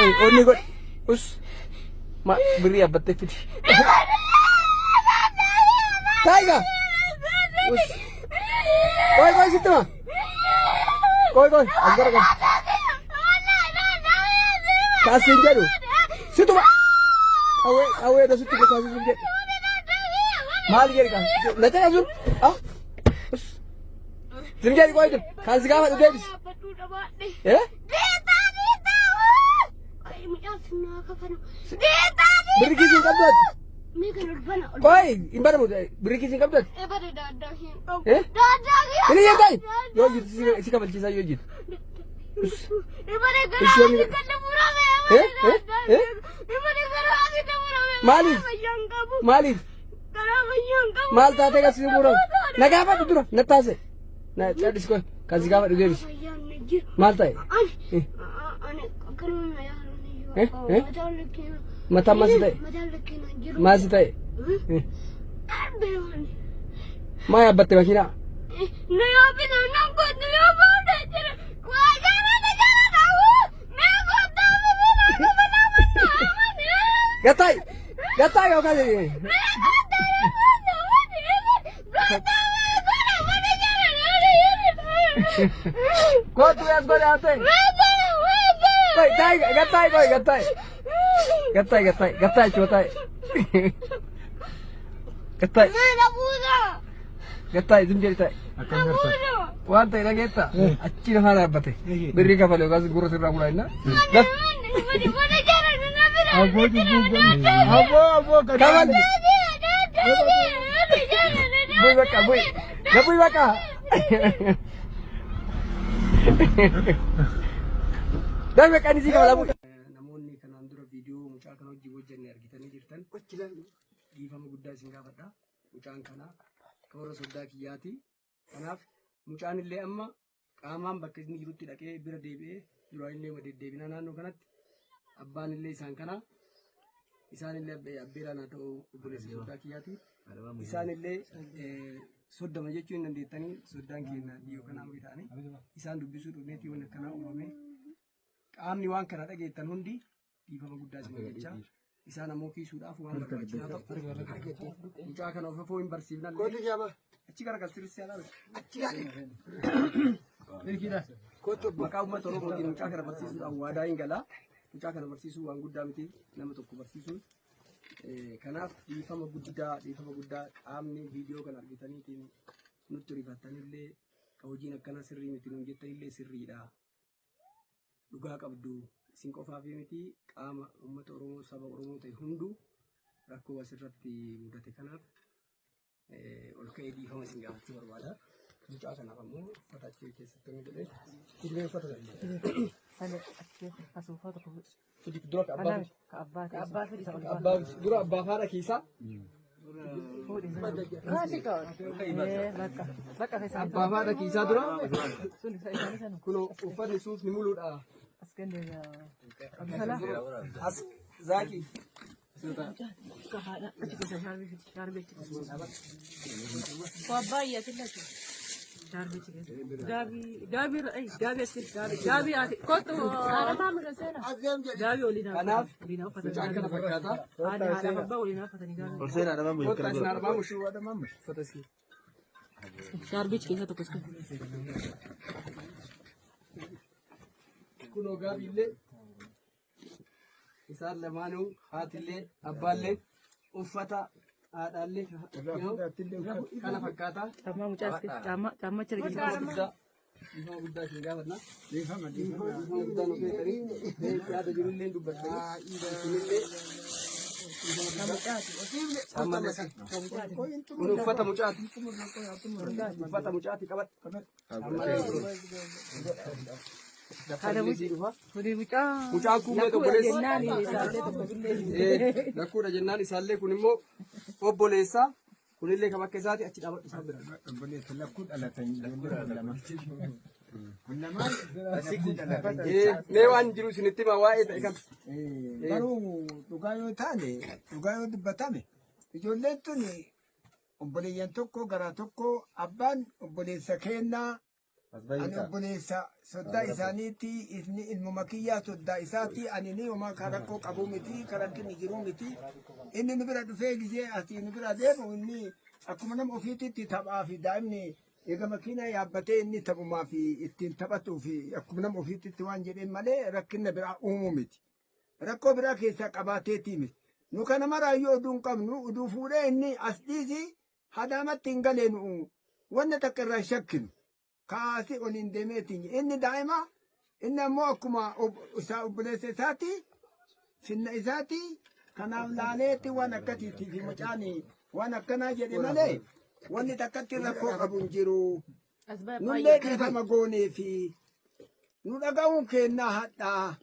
Qoy onni godhi. Us. Ma birrii yaabbattee fidi. Taayiga. Us. Qoy qoy sitti ma. Qoy qoy as gara qoy. Kaasiin jedhu. Situma. Qawwee qawwee dha sitti kaasiin jedhu. Maal jedhi kaa? Na caqasun. Ah. Us. Zim jedhi qoy dur. Kan si gaafadhu deebisi. Eh? Birri kiisii hin qabdu ati. Qoy hin banamu birri kiisii hin qabdu ati. Eh? Hin iyyataayi. Yoo jirtu si kabalchiisaa yoo jirtu. Eh? Eh? Eh? Maaliif? Maaliif? Maal taatee kan si murame? Na gaafadhu dura na taase. Na callis qoy kan si gaafadhu deebisi. Maal ta'e? Eh? Eh? Mataan maal si ta'e? Maal si ta'e? Eh. Maa yaabbatte makiinaa? Gattaay! Gattaay yookaan Kootu as godhe haa ta'e. Qoy taa'e gattaay qoy gattaay. Gattaay gattaay gattaay achuma taa'e. Gattaay gattaay zim jedhi taa'e. Waan ta'e dhageetta achi lafaa dhaabbate. Birrii kafale yookaas gurra sirraa muraa innaa. Aboo cubbuu godhi. Aboo aboo kan. Kafale. Bu'i bakka bu'i. Na bu'i bakka. Dai bakka ani si kafala bu'i. Namoonni kanaan dura viidiyoo mucaa kana wajjin hojjenne argitanii jirtan dhiifama guddaa isin gaafadha. Mucaan kana toora soddaa kiyyaati. Kanaaf mucaan illee amma qaamaan bakka inni jirutti dhaqee bira deebi'ee duraan illee deddeebinaa naannoo kanatti abbaan illee isaan kana isaan illee abbeeraan haa ta'u obboleessa soddaa kiyyaati. Isaan illee soddama jechuu hin dandeettanii soddaan keenya dhiyoo kanaa umrii ta'anii isaan dubbisuu dhufneetii wanni akkanaa uumame. Qaamni waan kana dhageettan hundi dhiifama guddaa isin hojjechaa isaan ammoo kiisuudhaaf waan barbaachisaa ta'u mucaa kana of afoo hin barsiifnallee achi garagal sirriitti haa dhaabe. Maqaa uummata Oromootiin mucaa kana barsiisuudhaan waadaa hin galaa. Mucaa kana barsiisuu waan guddaa miti nama tokko barsiisuun. Kanaaf dhiifama guddaa dhiifama guddaa qaamni viidiyoo kana argitaniitiin nutti rifattanillee ka hojiin akkanaa sirrii miti nuun jettanillee sirriidha. Dhugaa qabdu isin qofaaf miti qaama uummata Oromoo saba Oromoo ta'e hunduu rakkoo asirratti mudate kanaaf ol ka'ee dhiifama isin gaafachuu barbaada. Mucaa kanaaf ammoo uffata achi keessatti inni godhee fidee uffata sana. Fidi dura ka abbaa fidi. Ka abbaa dura abbaa faadha keessaa. Abbaa faadha keessaa dura. Kunoo uffanni suufni muluudha. As zaakii. Kanaaf mucaan kana fakkaata. Kottaa isin arbaa mushuu. Uffata isii. Shaarbichi keessa tokko isin. Kunoo gaabiillee Isaan lamaanuu haatillee abbaallee uffata haadhaallee kana fakkaata. Caammaa mucaa as keessa caammaa caammaa achi Dhiifama argina. guddaa dhiifama guddaa isin gaafanna. Dhiifama guddaa nu beekanii yaada jirullee dubbattanii isinillee ammallee kun uffata mucaati. Uffata mucaati qabadhu. Kuni mucaa Mucaan kun meeqa lakkuudha obboleessa? jennaan isaallee tokko billee. Lakkuudha jennaan isaallee kun immoo obboleessa. Kunillee kan bakka isaati achi dhaabadhu isaan bira. Obboleessa lakkuu dhalatan ijoollee kun lama. Kun lamaan lakkuu dhalatan Eh, jecha. Mee waan jiru isinitti hima waa'ee ta'e kan. Garuu dhugaa yoo taane dhugaa yoo dubbatame ijoolleen tun obboleeyyan tokko garaa tokko abbaan obboleessa keennaa Ani obboleessa soddaa isaaniitti, inni ilmuma kiyyaa soddaa isaati. Ani ni homaa kan rakkoo qabu miti, kan rakkinni jiru miti. Inni nu bira dhufee gisee asii nu bira deemu, inni akkuma nama ofiititti taphaa fi daa'imni eega makiinaa yaabbatee inni taphumaa fi ittiin taphatuu fi akkuma nama ofiititti waan jedheen malee rakkina biraa uumuu miti. Rakkoo biraa keessaa qabaateetii miti. Nu kana maraayyuu oduu hin qabnu, oduu fuudhee inni as dhiisi hadaamatti hin galee nu wanna takka irraa hin shakkinu. Kaasii oliin deemeetiin inni daa'ima, inni ammoo akkuma isaa obboleessa isaati, finna isaati. Kanaaf laaleetti waan akkasiitii fi mucaan waan akkanaa jedhe malee wanni takkatti rakkoo qabu hin jiru. Nullee dhiifama goonee fi nu dhaga'uun keennaa hadhaa.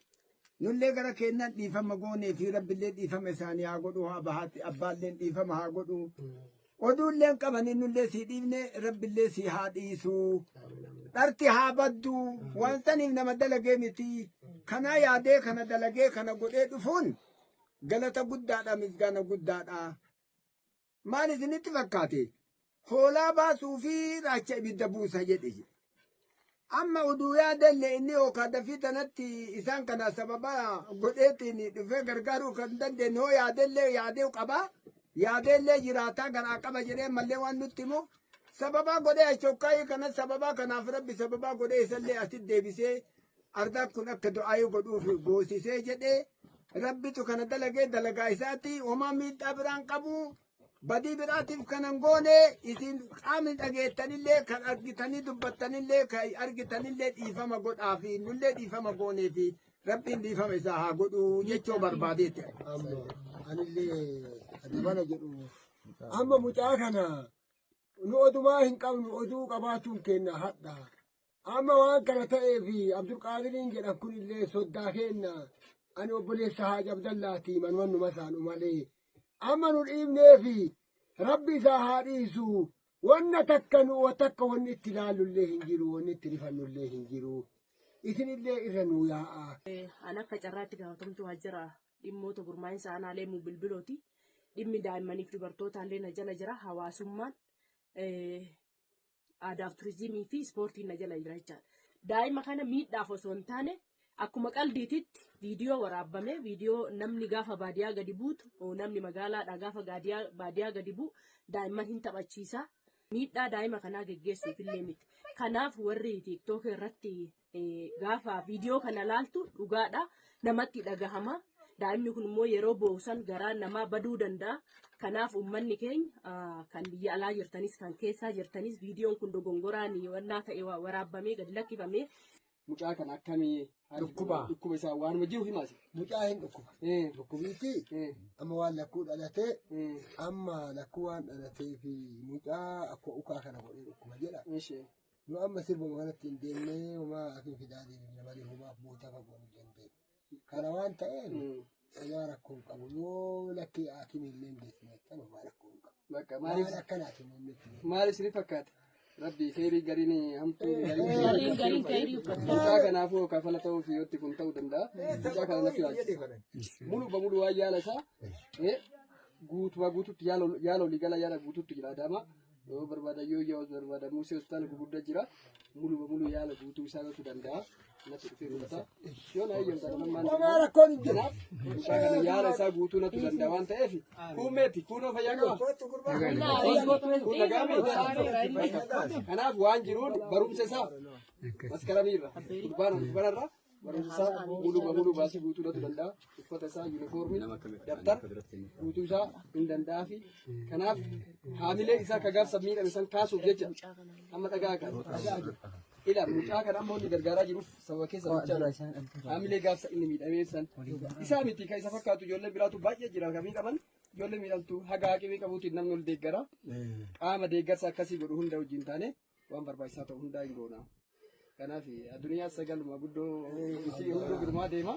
Nullee gara keennaan dhiifama goonee fi rabbillee dhiifama isaanii haa godhu, haa bahaatti abbaalleen dhiifama haa godhu. Oduulleen qabanii nullee sii dhiifne, rabbillee sii haa dhiisu. Dharti haa baddu, waan saniif nama dalagee miti. Kanaa yaadee kana dalagee kana godhee dhufuun galata guddaadha, misgaana guddaadha. Maal isinitti fakkaate? Hoolaa baasuu fi raacha ibidda buusa jedhe. Amma oduu yaadalle inni yookaan dafii tanatti isaan kana sababa godheetiin dhufee gargaaruu kan dandeenye hoo yaadellee yaadee qaba. Yaadeellee jiraataa garaa qaba jedhee mallee waan nutti himu sababaa godhee achokkaayii kana sababaa kanaaf rabbi sababaa godhee isallee asitti deebisee ardaan kun akka du'aayii godhuuf goosisee jedhee rabbitu kana dalagee dalagaa isaati. Homaa miidhaa biraan qabu, badii biraatiif kanan goone. Isin qaamni dhageettanillee, kan argitanii dubbattanillee, kan argitanillee dhiifama godhaa fi nullee dhiifama goonee fi rabbiin dhiifama isaa haa godhu jechuu barbaadeetti. Amma anillee dabala jedhu, amma mucaa kana nu odumaa hin qabnu, oduu qabaachuun kenna hadha. Amma waan kana ta'eef Abdulqaadiriin jedhan kunillee soddaa kenna. Ani obboleessa Haaji Abdallaati, manumannuma isaanu malee. Amma nu dhiibneefi rabbi isaa haa dhiisu. Wanna takka nu takka wanni itti ilaallullee hin jiru, wanni itti rifannullee hin jiru. Isinillee irra nuu yaa'a. An akka carraatti gaafatamtu waajjira dhimmoota gurmaa'insa aanaalee muu bilbilooti. Dhimmi daa'immaniif dubartootaallee na jala jira. Hawaasummaan, aadaaf turizimii fi ispoortiin na jala jira jechaadha. Daa'ima kana miidhaaf osoo hin taane akkuma qaldiititti viidiyoo waraabame, viidiyoo namni gaafa baadiyaa gadi buutu, namni magaalaadhaa gaafa baadiyaa gadi bu'u daa'imman hin taphachiisa. Miidhaa daa'ima kanaa geggeessuuf illee miti. Kanaaf warri TikTok irratti gaafa viidiyoo kana laaltu dhugaadha namatti dhagahama. Daa'imni kun immoo yeroo boo'usan garaan namaa baduu danda'a. Kanaaf uummanni keenya kan biyya alaa jirtanis kan keessaa jirtanis viidiyoon kun dogongoraan wannaa ta'e waraabamee gadi lakkifamee. Mucaa kana akkamii? Dhukkuba. Dhukkuba isaa waanuma jiru himaasi. Mucaa hin dhukkuba. Dhukkubiitti amma waan lakkuu dhalatee, amma lakkuu waan dhalatee fi mucaa akka ukaa kana godhee dhukkuba jedha. Nu amma sirbuma kanatti hin deemnee homaa hakin fidaa deemne malee homaaf boota fagoo hin dandeenye. Kana waan ta'eef homaa rakkoo hin qabu. Yoo lakkii hakimii illee hin geessine jettan homaa rakkoo hin qabu. Bakka Maal maaliif akkanaati namni itti maal isin fakkaate? Rabbi keerii gariin hamtuu Gariin gariin keerii uffata. Mucaa kanaafuu kafala ta'uu fi yootti kun ta'uu danda'a. Mucaa kana natti waajjira. Mulu bamulu waan yaala isaa guutumaa guututti yaala olii gala yaala guututti jira Adaama. Yoo barbaada yoo yoo barbaada Muusee hospitaala gurguddaa jira. Mulu bamulu yaala guutuu isaatu danda'a. Natti dhufee fudhata. Yoo na eeyyamta namummaan. Homaa rakkoon hin jiru. Kanaaf mucaa kana yaala isaa guutuu natti danda'a waan ta'eef kuumeeti kuunoo fayyaa qaba. Kun nagaami. Kanaaf waan jiruun barumsa isaa maskaramiirra fulbaana fulbaanarra barumsa isaa mulu bamulu baasii guutuu natu danda'a. Uffata isaa, yuunifoormii, dabtara guutuu isaa hin danda'a fi kanaaf haamilee isaa ka gaafsa miidhame san kaasuuf jecha amma dhagaa kan ila mucaa kana amma inni gargaaraa jiruuf sababa keessa mucaa haamilee gaafsa inni miidhamee san isaa miti kan isa fakkaatu ijoollee biraatu baay'ee jira kan miidhaman. Ijoollee miidhamtu haga haqimii qabuutiin namni ol deeggara. Qaama deeggarsa akkasii godhu hunda wajjin taane waan barbaachisaa ta'u hundaa hin goona. Kanaaf addunyaa sagaluma guddoo isii hunduu birumaa deema.